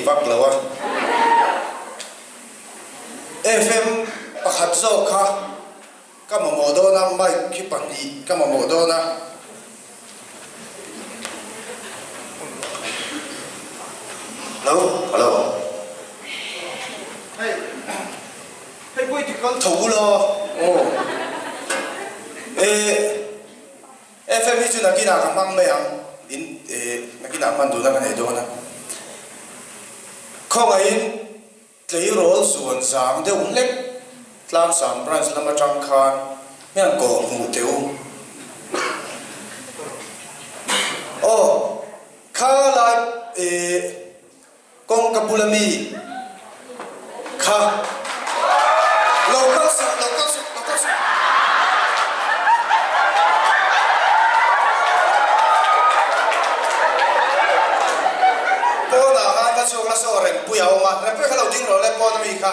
vak lo a. FM pakhat zawk kha ka mamawh dawn a, mic khi pahnih ka mamawh dawn a. Hello, hello. Hei, hei pawh i ti kal tho ula aw. Eh. FM hi chu nakinah ka hmang mai ang, in eh nakinah hman duhna ka nei dawn a. Khawngaihin tleirawl zuan zang deuh hlek Tlangsang Branch lam atang khan hian kawh hmuh teh u. Aw, kha lai eh. Kawngka bula mi kha lo kal suh, lo kal suh, lo kal suh. Pawnah khan va chhuak la saw Rempuia a awm a, Rempuia kha lo ding rawh le pawn ami kha.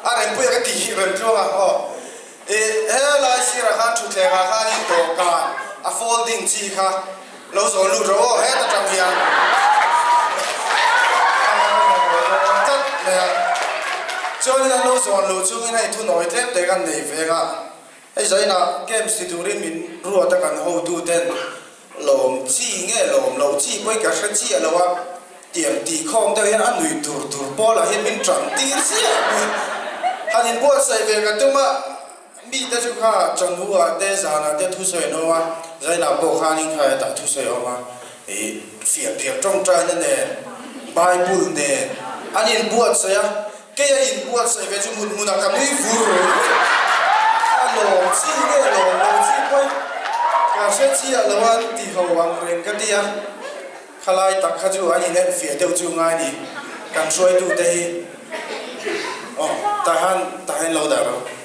A Rempuia ka ti hi Remtluanga aw. Ih helai sirah khan thutthlengah khanin dawhkan a folding chi kha Lo zawn lut rawh aw heta tang hian tlat mai a. Chuanin an lo zawn luh chungin hei thunawi tlem te kan nei veng a, hei zainah games ti turin min ruat a kan hotu ten lawm chi nge lawm loh chi pawhin ka hre chiah lo a, tiang tih khawm deuh hian a nui tur tur pawlah hian min tan tir chiah mai. Han inbuatsaih ve ka tum a. Mite chu kha chawhnu-ah te zanah te thusawi an awm a, Zainah pawh khanin kha hetah thusawi a awm a, ih fiah piah tawngtaina nen, Bible nen an inbuatsaih a, kei a inbuatsaih ve chu hmun hmunah ka nui vur a, lawm chi nge lawm lo chi pawhin ka hre chiah lo a, an ti ho ang reng ka ti a, khalai tak kha chu an inenfiah deuh chu ngai ni, kan hruaitute hi. Aw, tahan, tahan lo dah rawh.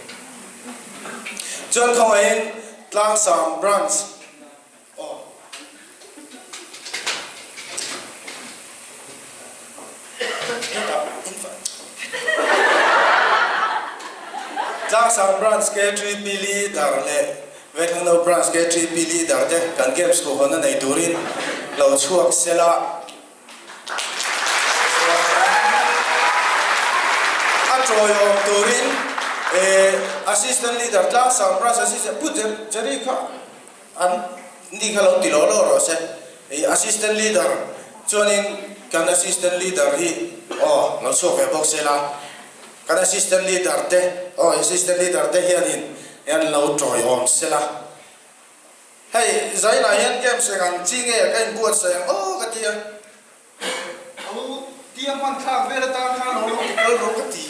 Chuan khawngaihin Tlangsang Branch, aw. Hetah in va. Tlangsang Branch KTP Leader leh Vethangno Branch KTP Leader te kan Games kuhhawnna nei turin lo chhuak sela. A tawiawm turin Assistant Leader Tlangsang Branch Assistant Pu Jerry kha an ni kha lo ti law law rawh se. Assistant Leader chuanin kan Assistant Leader hi aw lo chhuak ve bawk se la. Kan Assistant Leader te aw Assistant Leader te hianin an lo tawiawm se la. Hei, Zainah hian games eng ang chi nge ka inbuatsaih ang aw ka ti a. Au, tia hman thlak vel atan khan lo lo ti kal rawh ka ti.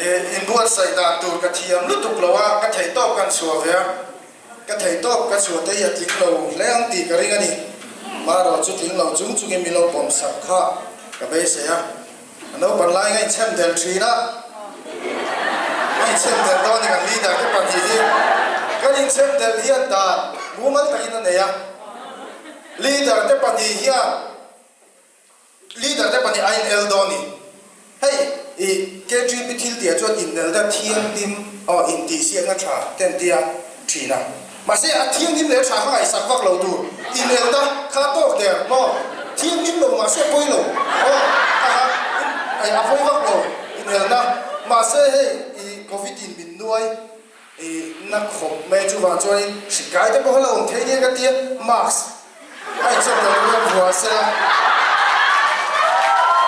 Eh, inbuatsaih dan tur ka thiam lutuk lo a, ka theih tawp kan chhuah ve a. Ka theih tawp ka chhuah te hi a tling lo hle ang tih ka ring a ni. Marawh chu tling lo chung chungin min lo pawm sak kha ka beisei a. A naupan lai nga inchhem del thin a, a inchhem del dawn a ni kan leader te pahnih hi kan inchhem del hian dan mumal takin a nei a, leader te pahnih hian leader te pahnih a in el dawn a ni. Hei i KTP thil tihah chuan inelna thianghlim aw intihsiakna tha te an tia thin a, mahse a thianghlim leh tha kha ngaihsak vak lo tur inelna kha tawk der maw thianghlim lo mahse pawi lo aw kha kha a pawi vak lo inelna mahse hei i covid in min nuai i na khawp mai chuvang chuanin hri kai te pawh kha la awm thei nia ka tia mask A inchep tawh tur hian vuah se la,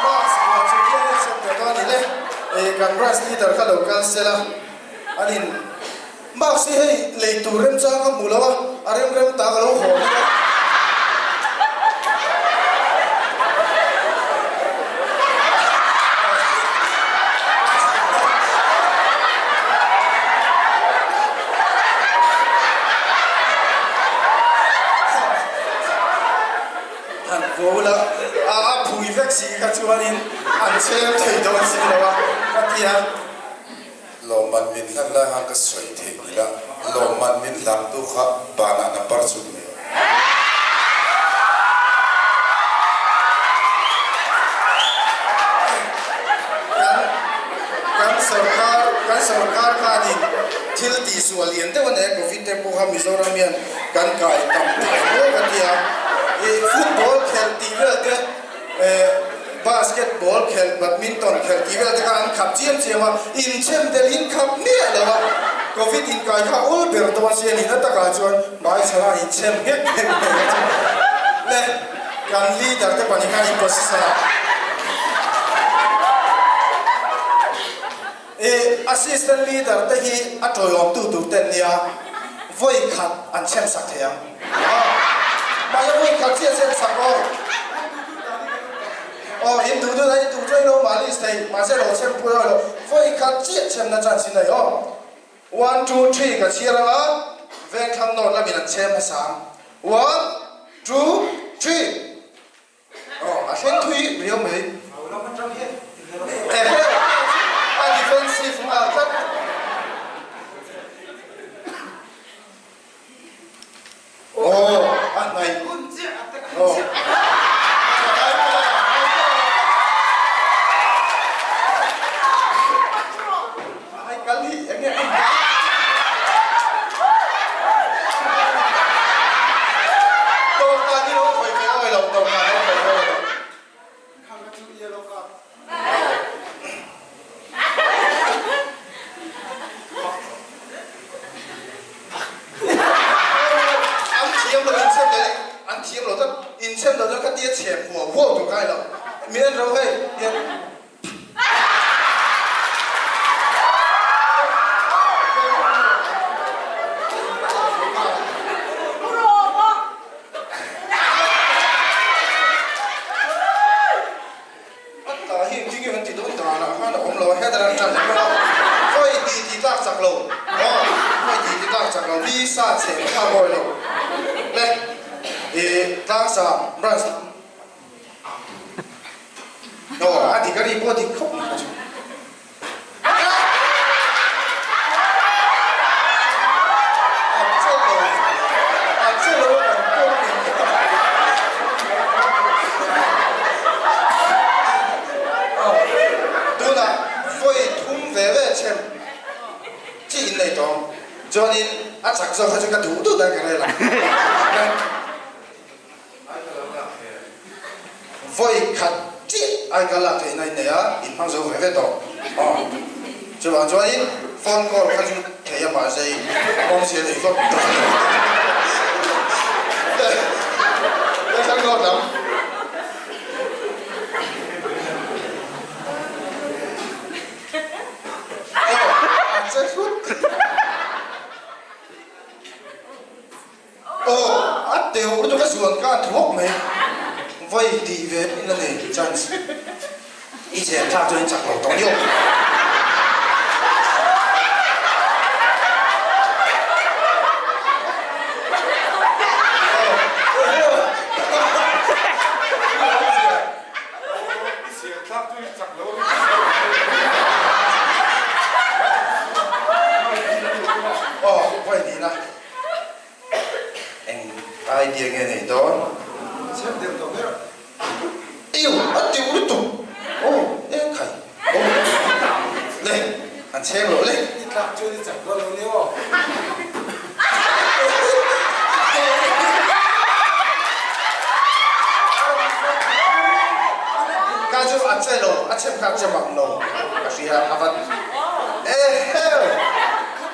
mask vuah chung hian a inchep tawh dawn a ni le. Ih kan branch leader kha lo kal se la, an in mask hi hei lei tur remchang ka hmu lo a, a rem rem ta ka lo haw mai a. Han goal a a phui vek si kha chuanin an chhem thei dawn si lo a ka ti a. Lawmman min hlan lai khan ka sawi theih ni la, lawmman min hlang tu kha banah number chu ni lo. Kan kan sorkar kan sorkar khanin thil tihsual lian deuh a nei a, Covid te pawh kha Mizoram hian kan kai tam thei hle ka ti a, ih football khelh tih vel te. Ball khelh, badminton khelh tih vel te kha an khap chiam chiam a, inchhem tel in khap miah lo a, Covid inkai kha ul ber dawn si a ni na takah chuan hmaichhana inchhem nghek nghek mai a chu le kan leader te pahnih khan in position ah i assistant leader te hi a tawiawm tu tur te an nia vawi khat an chhem sak thei ang. Mahse vawi khat chiah chhem sak aw. Aw in duh duh in duh chuai lo mahni thei mahse lo chhem pui awi lo vawi khat chiah chhemna chance in nei aw. One two three ka chhiar anga vengthlang nawt lamin an chhem hmasa ang. One two three. Aw a thleng thui riau mai. A defensive nghal tlat. Aw a hnaih. Aw. Ai kal hi enge a Dawhkan hi lo khawih ve awi lo, dawhkan lo khawih ve awi lo. Khang a chu yellow card. An thiam lo inchhem lo an thiam lo chuan inchhem lo chuan khatia chhem huau huau tur kha a ni lo. Mi en ro hei hian. A hi engtin nge kan ti dawn danah khan a awm lo a, header an ṭan leh bawk a, vawi ti ti tlak chak lo, aw vawi ti ti tlak chak lo, mi sa chhe kha mawi lo le ih tlangsa branch lam aw a dik a ri pawh a dik khawp mai kha chu. Tunah vawi thum ve ve chhem chi in nei tawng chuanin a chak zawk kha chu ka duh duh dan ka rel ang. Vawi khat chiah ai ka lak theihna in nei a, in hmang zo ve ve tawh. Aw. Chuvang chuanin phone call kha chu thei a mahse awmzia nei vak tawh lo. Ka thlang dawt ang. Aw, a che hlut. Aw, a teuh lutuk a zuan ka thuak mai. Vawi tih ve in a nei chance. I chen thlak chuan in chak lo tawh ni aw. Aw, vawi tihna. Eng idea nge nei dawn? Chhem deuh tawh ber. Iu, a tiu lutuk. Aw, eng khai. Aw, le, an chheng loh le. I tlak chuan i chak dawn lo ni aw. Ka chu a che lo, a chhem kha a che mang lo. Ka hria, a va eheu.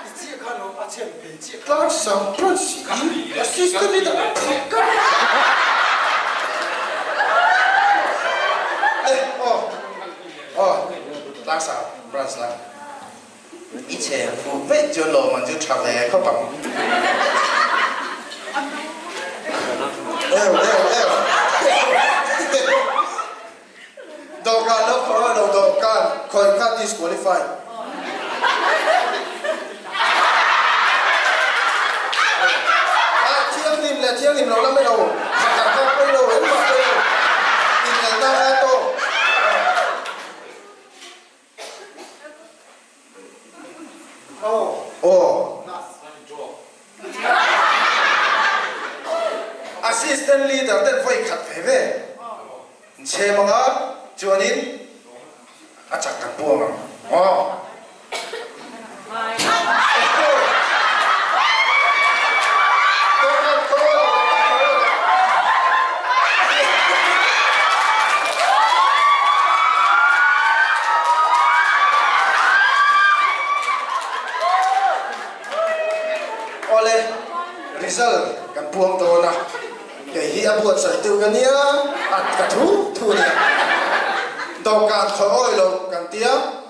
I chiah khan lo, a chhem phei. Tlangsang Prince in assistant leader ka ni aw aw Tlangsang branch la i chhe fuh veih chuan lawmman chu tha ve khawp ang eu eu eu dawhkan lo khawh lo dawhkan khawih kha disqualify. Thianghlim leh thianghlim lo lam elo pakhat kha pawi lo engmah pawi lo inelna kha tawk. Aw. Assistant leader ten vawi khat ve ve an chhem anga chuanin a chak kan puang ang. Aw. Result kan puang dawn a, kei hi a buatsaihtu ka nia, a ka thu thu a nia. Dawhkan khawi awi lo kan tia,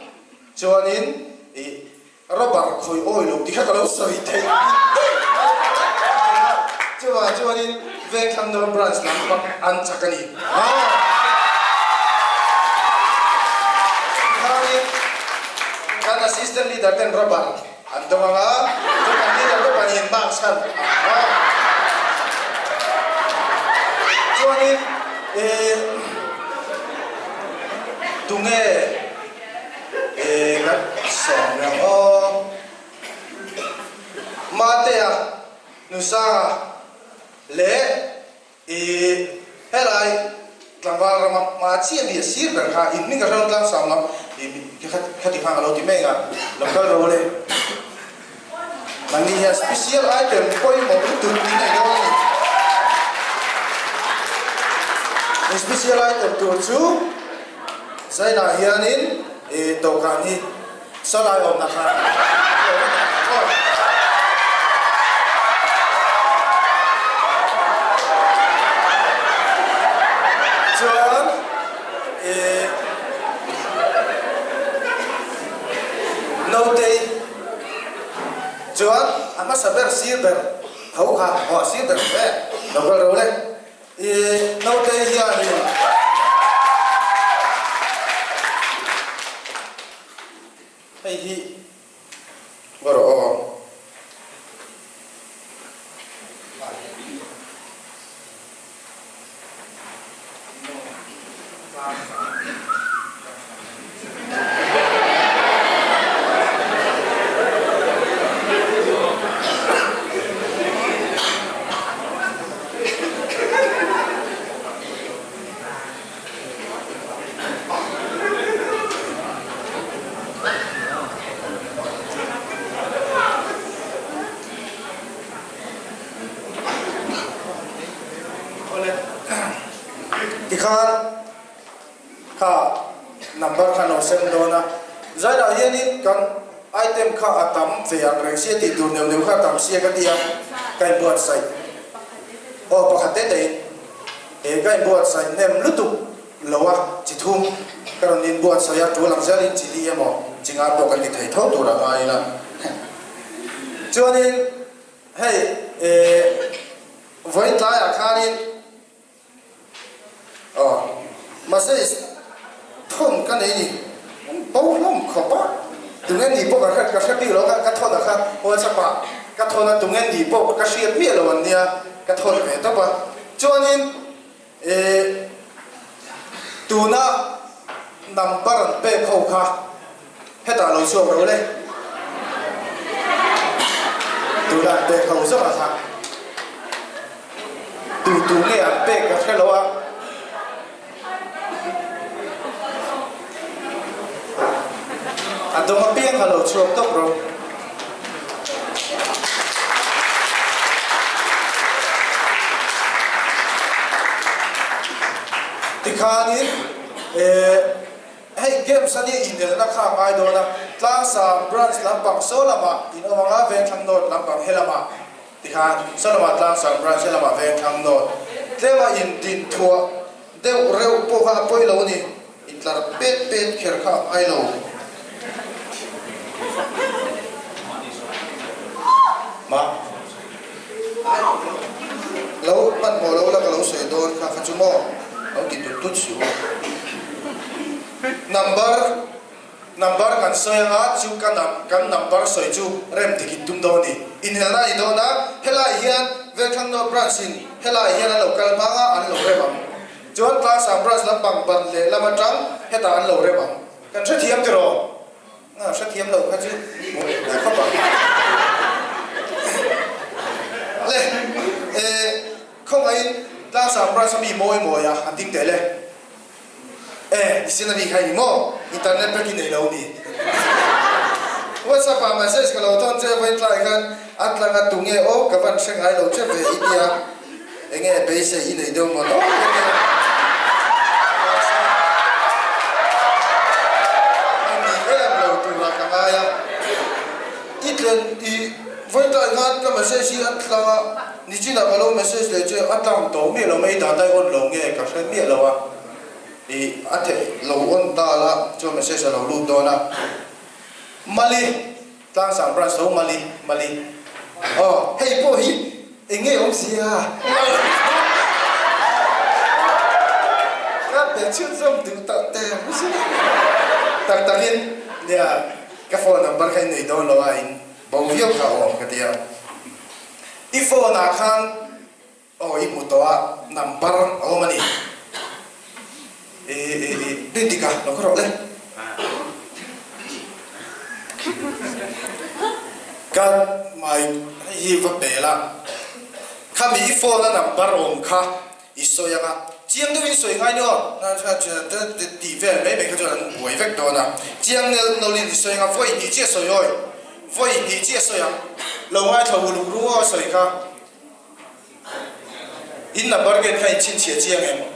chuanin ih rubber khawi awi lo tih kha ka lo sawi theih chuvang chuanin Vengthlang North Branch lam pak an chak a ni. Tikhanin kan Assistant Leader ten rubber An dawng ang a, chu kan leader te pahnihin marks khan an ang a. Chuanin eh tunge eh kan sawm reng aw. Matea, Nusanga leh I helai tlangval rama hma chiah mi a sir ber kha in hming ka hre lo tlang sang lam i khati khan ka lo ti mek a, lo kal ro le. Nangni hian special item pawimawh lutuk in nei dawn a ni. In special item tur chu Zainah hianin i dawhkan hi Salai awmna kha lo va dah ang aw. Chuan ih Notei chuan a hmasa ber sir ber tho kha aw a sir ber ve lo kal ro le. I naute hianin hei hi va rawh aw. Tikhan kha number kha lo sem dawn a, zailah hianin kan item kha a tam ve ang reng sia tih tur neuh neuh kha a tam sia ka ti a, ka inbuatsaih aw pakhat te te in he ka inbuatsaih hnem lutuk lo a, chi thum ka rawn inbuatsaih a, tul ang zelin chi li emaw chi nga pawh kan ti thei tho tur a ngai ila chuanin hei eh vawiin tlaiah khanin. Aw, mahse thawn ka nei ni, an bo hlawm khawp a, tunge ni pawh ka hre ka hre bik lo ka thawn a kha WhatsApp ah ka thawn a tunge ni pawh ka hriat miah lo an nia ka thawn ve tawp a, chuanin eh tuna number an pek ho kha hetah lo chhuak ro le, tuna an pek ho zawk a kha. Tu tu nge an pek ka hre lo a. A dawng apiang kha lo chhuak tawp rawh. Tikhanin eh hei games a nia inelna kha a ngai dawn a, Tlangsam branch lampang saw lamah in awm ang a, Vengthlang North lampang he lamah. Tikhan Salama Tlangsang Branch he lamah Vengthlang North tlema in din thuah deuh reuh pawh kha a pawi lo a ni, intlar pet pet kher kha a ngai lo. Ma lo hmanhmawh lo la ka lo sawi dawn kha kha chu maw lo ti tut tut suh u. Number. Number kan sawi anga chu ka kan number sawi chu rem dik in tum dawn a ni. Inhelna a ni dawn a, helaiah hian Vengthlang North Branch in helaiah hian an lo kal hmang a, an lo rem ang. Chuan Tlangsang Branch lampang ban lehlam atang hetah an lo rem ang. Kan hrethiam tiraw? Nga hrethiam lo kha chu hmuh leh khawp ang. Le, eh, khawngaihin Tlangsang Branch a mi mawi mawi a, an ding teh le. Eh, i sin a ni kha i ni maw? Internet vek i nei lo ni. WhatsApp ah message ka lo thawn che vawiin tlai khan a tlang a tunge aw ka van hre ngai lo che ve i tia enge beisei i nei deuh maw tawp ka tia. Mahse, a ni em lo turah ka ngai a. I tlen i vawiin tlai khan ka message hi a tlang a. Nichinah ka lo message leh che a tlang tawh miah lo mai data i on lo nge ka hre miah lo a, i a theih lo on ta la chuan message a lo lut dawn a. Mali, Tlangsang branch lo Mali, Mali. Aw, hei pawh hi eng nge awmzia? Ka be chhunzawm duh tak teh ang sin. Tak takin nia ka phone number kha i nei dawn lo a in bo viau kha awm ka ti a. I phone ah khan aw i hmu tawh a number a awm a ni. I i i rin dik a lo khaw rawh le. Ka mai hei hi va pel a khami i phone a number awm kha i sawi ang a chiang deuhin sawi ngai ni aw tih vel mai mai kha chuan an buai vek dawn a chiang nel nawlin i sawi ang a vawi hnih chiah sawi awi vawi hnih chiah sawi ang lo ngaithla uluk ru aw a sawi kha. In number ken kha in chhinchhiah chiang em?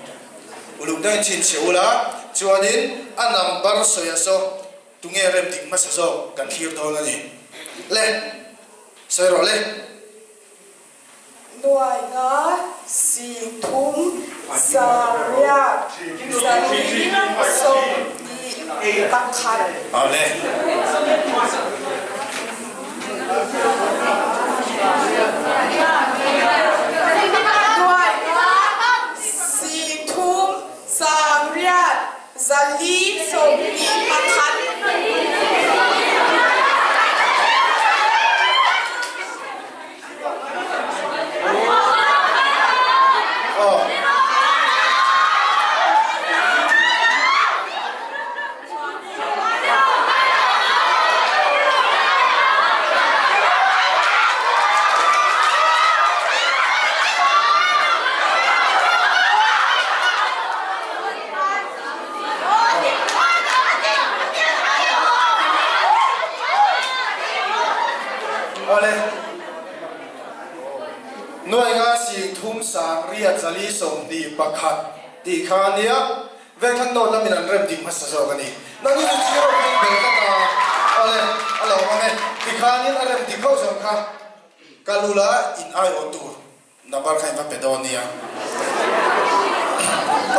Uluk deuh in chhinchhiah ula, chuanin a number sawi a saw tunge rem dik hmasa zawk kan thlir dawn a ni. Le, sawi rawh le. Nuai nga sing thum zariat zali 21. Awle. Nuaihna singthum sangriat zali 21. Awle. Nuai nga sing thum sang riat zali 21 tih kha a nia. Vengthlang dawt lamin an rem ding hmasa zawk a ni. Nang hi chu zero hming bel tlat a, awle a lo hmang e. Tikhanin a rem dik ho zawng kha ka lula in aiawh tur number kha in va pe dawn nia.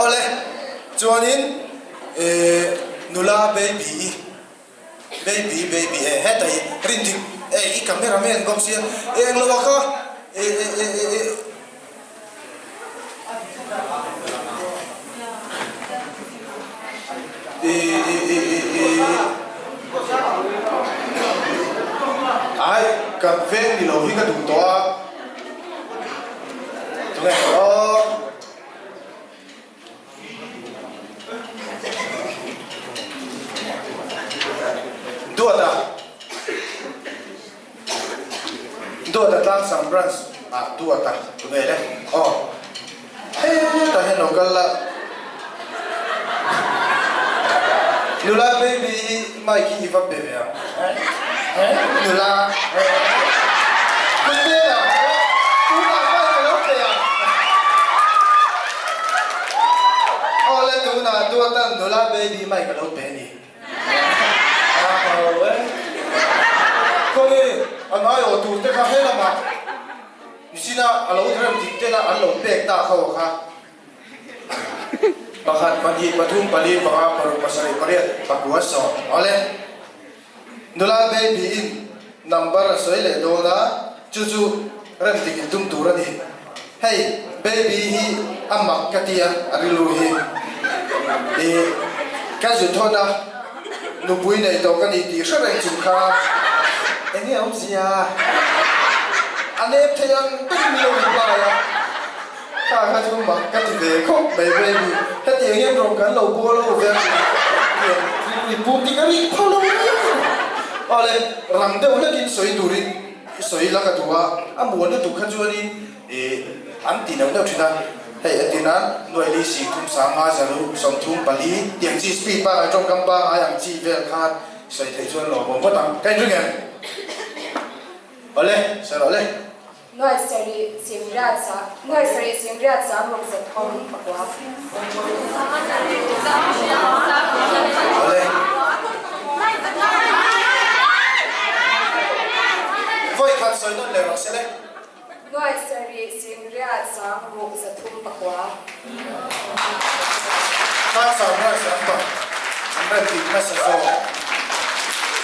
Awle, chuanin nula baby i, baby baby e heta i rin dik e i camera man bawk sia eng lo a kha e e e e. Ai, kan veng ni lo hi ka duh tawh a. Tunge? Aw. Duata. Duata Tlangsang Branch ah Duata tu nge le aw hetah hian lo kal la nula baby hi mic hi i va pe ve ang nula Kutbela tunah mic a lo pe ang aw le tunah Duata nula baby mic a lo pe a ni. Khawnge an aiawh tur te kha he lamah nichin a a lo rem dik ten a an lo pek ta kho kha pakhat pahnih pathum pali panga paruk pasarih pariat pakua sawm awle nula baby in number a sawi leh dawn a chu chu rem dik in tum tur a ni hei baby hi a mak ka tia a rilru hi ih ka zu thawn a nupui nei tawh ka ni tih hre reng chung kha eng nge awmzia a nep thei ang ber min lo reply a kha kha chu mak ka ti ve khawp mai baby hetiang hian rawng kan lo bawl ho ve a rilru pum ti ka ring pha lo mai awle rang deuh hlekin sawi turin I sawi la ka duh a, a muan lutuk kha chuanin ih an ti neuh neuh thin a, hei a tin a, Nuaili sing thum sanga zaru 34 tiang chi speed pangai tawngkam pangai ang chi vel khan sawi theih chuan lawmawm vawt ang, ka inring em? Awle, sawi rawh le. Nuai sarih sing riat sa, nuai sarih sing riat sang ruk zet hawng pakua. Awle. Vawi khat sawi nawn leh rawh se le. Nuai sarih. Tlangsam branch lampang an rem dik nasa zawk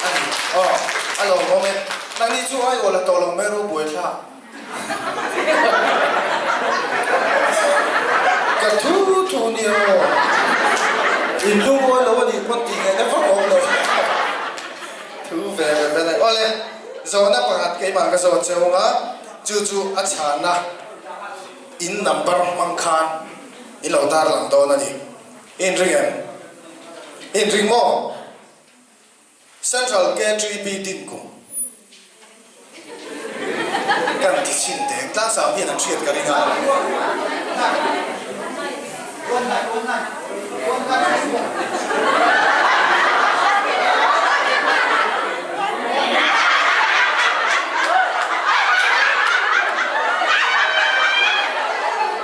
a ni. Aw, a lawmawm e. Nangni chu aiawl a tawh lo mai ru buaithlak. Ka thu thu nia aw. In lungawi lo a nih pawn tih ngaihna vak awm lo. Thu ve ve ve a ni. Awle, zawhna pakhat keimah ka zawt che ung a, chu chu a chhanna in number hmang khan in lo tar lang dawn a ni. In ring em? In ring maw? Central KTP din kum kan ti chhin teng tlangsam hian an hriat ka ring a.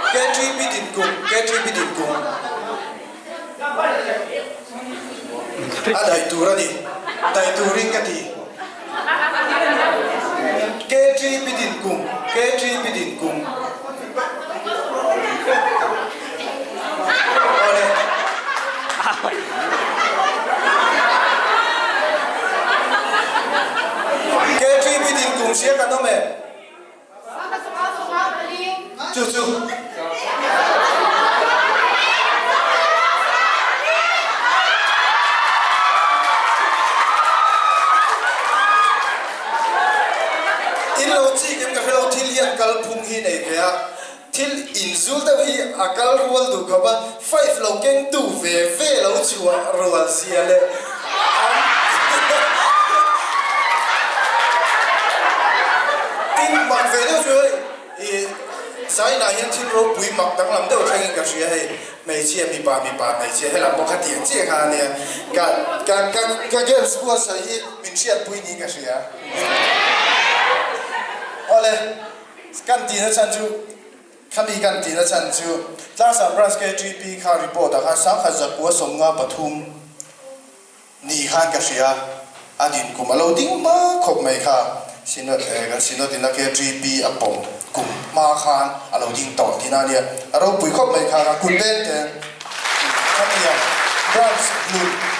KTP din kum, KTP din kum. A daih tur a ni. Daih turin ka ti. KTP din kum, KTP din kum. Awle. KTP din kum hria kan awm em? Chu chu. In lo chik em ka hre lo thil hian kal phung hi nei ve a, thil inzul deuh hi a kal rual duh khawp a, five lo keng tu ve ve lo chhuah rual zia leh an Tin mak ve deuh chu hei i China hian thil ropui mak danglam deuh thlengin ka hria hei hmeichhia mipa mipa hmeichhia helam pawh kha tiang chiah kha ania ka ka ka ka games buatsaih hi min hriatpui niin ka hria awle kan tihna chhan chu Khami kan tihna chhan chu Tlangsam Branch KTP kha report ah khan sangkhat zakua 53 ni khan ka hria a din kum a lo ding hma khawp mai kha Synod eh kan Synod in a KTP a pawm kum hma khan a lo ding tawh tihna a nia a ropui khawp mai kha ka kut beng te khatiang Branch lut.